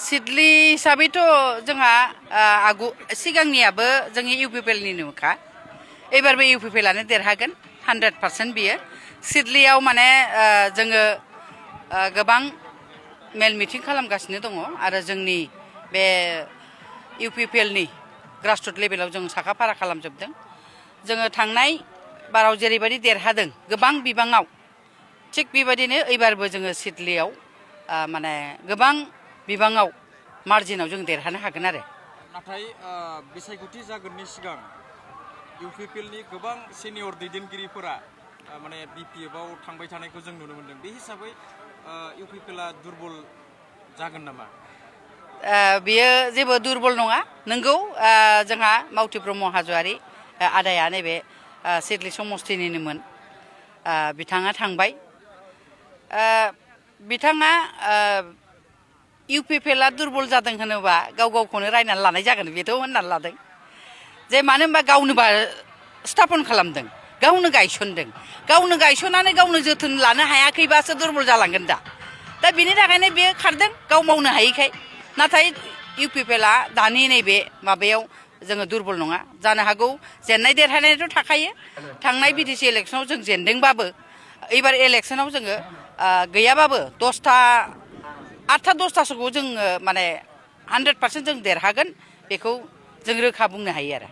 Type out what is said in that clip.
Siddeley हिसाबैथ' जोंहा सिगांनियाबो जोंनि UPPLनिनोखा एबारबो UPPLआनो देरहागोन 100% बियो सिडलियाव माने जोङो गोबां मेल मिटिं खालामगासिनो दङ आरो जोंनि बे UPPLनि ग्रासरुट लेभेलाव जों साखाफारा खालामजोबदों जोङो थांनाय बाराव जेरैबायदि देरहादों गोबां बिबाङाव थिग बेबायदिनो एबारबो जोङो सिडलियाव माने गोबां बिबाङाव मार्जिनाव जों देरहानो हागोन आरो नाथाय बिसायख'थि जागोननि सिगां UPPLनि गोबां सिनियर दैदेनगिरिफोरा माने BPFआव थांबाय थानायखौ जों नुनो मोनदों बे हिसाबै UPPLआ दुरबल जागोन नामा बेयो जेबो दुरबल नङा नंगौ जोंहा मावथि ब्रह्म हाज'वारि आदाया नैबे सिडली समस्तिनिनोमोन बिथाङा थांबाय बिथाङा UPPLआ दुरबल जादों होनोबा गाव गावखौनो रायनानै लानाय जागोन बेथ' होननानै लादों जे मानो होनबा गावनोबा स्थापन खालामदों गावनो गायसनदों गावनो गायसननानै गावनो जोथोन लानो हायाखैबासो दुरबल जालांगोन दा बेनि थाखायनो बेयो खारदों गाव मावनो हायैखाय नाथाय UPPLआ दानि नैबे माबायाव जोङो दुरबल नङा जानो हागौ जेननाय देरहानायाथ' थाखायो थांनाय BTC इलेक्सनाव जों जेनदोंबाबो एबार इलेक्सनाव जोङो गैयाबाबो 8था 10थासोखौ जोङो माने 100% जों देरहागोन बेखौ जों रोखा बुंनो हायो आरो